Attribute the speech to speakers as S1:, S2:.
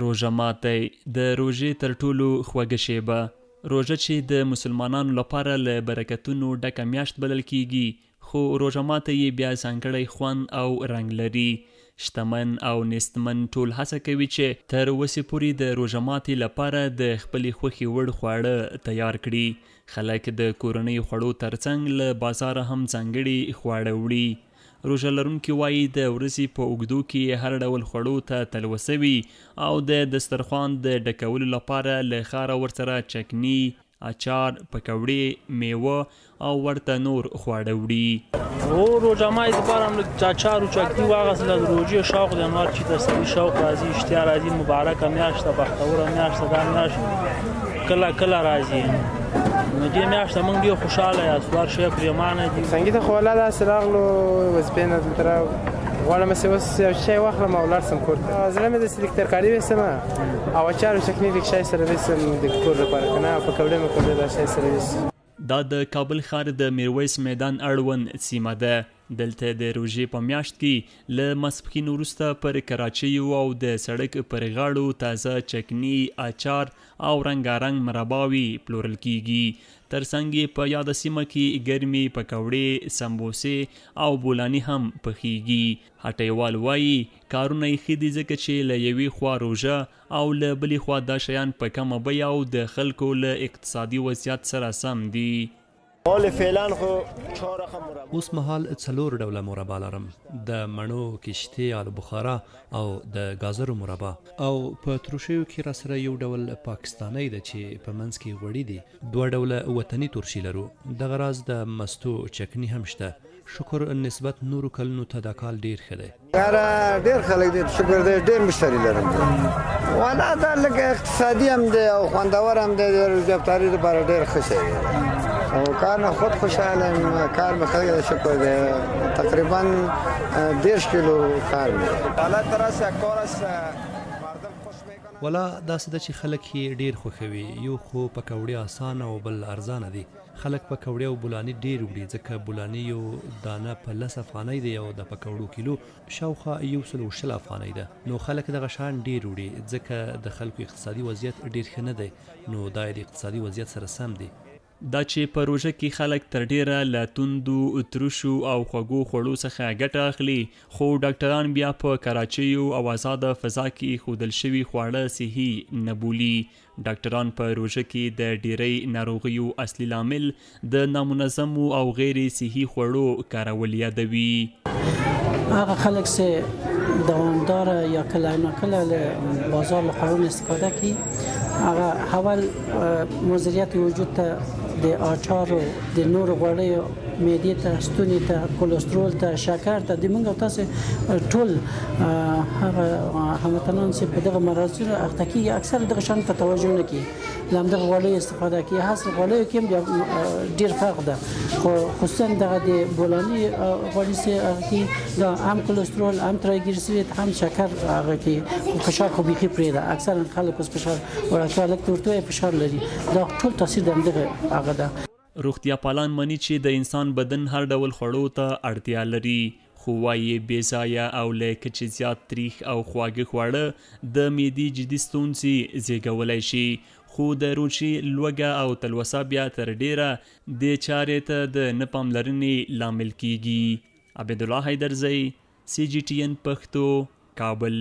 S1: روژه ماتی د روژې تر ټولو خوږه شېبه. روژه چې د مسلمانانو لپاره له برکتونو ډکه میاشت بلل کېږي، خو روژه ماتی یې بیا ځانګړی خوند او رنګ لري. شتمن او نیستمن ټول هڅه کوي چې تر وسې پورې د روژه ماتي لپاره د خپلې خوښې وړ خواړه تیار کړي. خلک د کورنیو خوړو ترڅنګ له بازاره هم ځانګړي خواړه وړي. روژه لرونکي وايي، د ورځې په اوږدو کې یې هر ډول خوړو ته تلوسه وي او د دسترخوان د ډکولو لپاره له ښاره ورسره چکني، اچار، پکوړې، مېوه او ورته نور خواړه وړي.
S2: هو روژه ماتي لپاره هم لږ اچار او چکني واخیستله، د روژې شوق دی، نو هر چي ته سړي شوق راځي، اشتها راځي، مبارکه میاشت ده، بختوره میاشت ده، دا میاشت کله کله راځي، نو دې میاشت ته موږ ډېر خوشحاله یاست، هر شی پرېمانه دي.
S3: څنګه ته خو والله داسې راغلو وظیفې نه دلته غواړم چې اوس یو شی واخلم او لاړ سم کور ته. زړه مې داسې لږ ترکاري ویسم او اچار او چکني لږ شی سره ویسم د کور لپاره، که نه پکوړې مکوړې دا شی سره ویسم.
S1: دا د کابل ښار د میرویس میدان اړوند سیمه ده. دلته د روژې په میاشت کې له ماسپښین وروسته پر کراچیو او د سړک پر غاړو تازه چکني، اچار او رنګارنګ مرباوې پلورل کیږي. ترڅنګ یې په یاده سیمه کې ګرمې پکوړې، سمبوسې او بولاني هم پخیږي. هټۍوال وايي، کارونه یې ښه دي ځکه چې له یوې خوا روژه او له بلې خوا دا شیان په کمه بیه او د خلکو له اقتصادي وضعیت سره سم دي.
S4: اوس مهال څلور ډوله مربا لرم، د مڼو، کشتې، آلو بخارا او د ګازرو مربا. او په ترشیو کې راسره یو ډول پاکستانۍ ده چې په منځ کې غوړي دي. دوه ډوله وطني ترشي لرو. دغه راز د مستو چکني هم شته. شکر نسبت نورو کلونو ته دا کال ډېر ښه دی.
S5: یاره ډېر خلک دي، شکر دی ډېر مشتري لرم. والا دا لږ اقتصادي هم دی او خوندور هم دی، د روزي افطاري لپاره ډېر ښه شی دی او کار نه خود خوشحاله یم، کار مې ښه دی شکر دی، تقریبا 30 کیلو کار مې.
S4: ولا داسې ده چې خلک یې ډېر خوښوي، یو خو پکوړې اسانه او بل ارزانه دي. خلک پکوړې او بولاني ډېر وړي، ځکه بولاني یو دانه په لس افغانۍ دی او د پکوړو کیلو شاوخوا 120 افغانۍ ده، نو خلک دغه شیان ډېر وړي، ځکه د خلکو اقتصادي وضعیت ډېر ښه نه دی، نو دا یې د اقتصادي وضعیت سره سم دي.
S1: دا چې په روژه کې خلک تر ډېره له توندو، ترشو او خوږو خوړو څخه ګټه اخلي، خو ډاکټران بیا په کراچیو او ازاده فضا کې ایښودل شوي خواړه صحي نه بولي. ډاکټران په روژه کې د ډېری ناروغیو اصلي لامل د نامنظمو او غیر صحي خوړو کارول یادوي.
S6: هغه خلک چې دوامداره یا کله ناکله له بازار له خوړو نه استفاده کوي، هغه اول مضریت وجود ته د آچارو د نورو غوړیو معدې ته، ستوني ته، کولسترول ته، شکر ته، د موږ او تاسو ټول هغه هموطنان چې په دغه مرضونو اخته کېږي اکثر دغه شان ته توجه نه کوي، له همدغه غوړیو استفاده کوي. هسې غوړیو کې هم بیا ډېر فرق ده، خو خصوصا دغه د بولاني غوړي چې هغه کې دا هم کولسترول، هم ترایګلیسرید، هم شکر هغه کې، خو فشار خو بیخي پرېږده. اکثرا خلک اوس فشار وړکیا لږ ورته وایي فشار لري، دا ټول تاثیر د همدغه هغه ده.
S1: روغتیاپالان مني چې د انسان بدن هر ډول خوړو ته اړتیا لري، خو وايي بې ځایه او له کچې زیات تریخ او خواږه خواړه د معدې جدي ستونزې زېږولی شي، خو د روژې لوږه او تلوسه بیا تر ډېره دې چارې ته د نه پاملرنې لامل کېږي. عبیدالله حیدرزی، سي جي ټي این پښتو، کابل.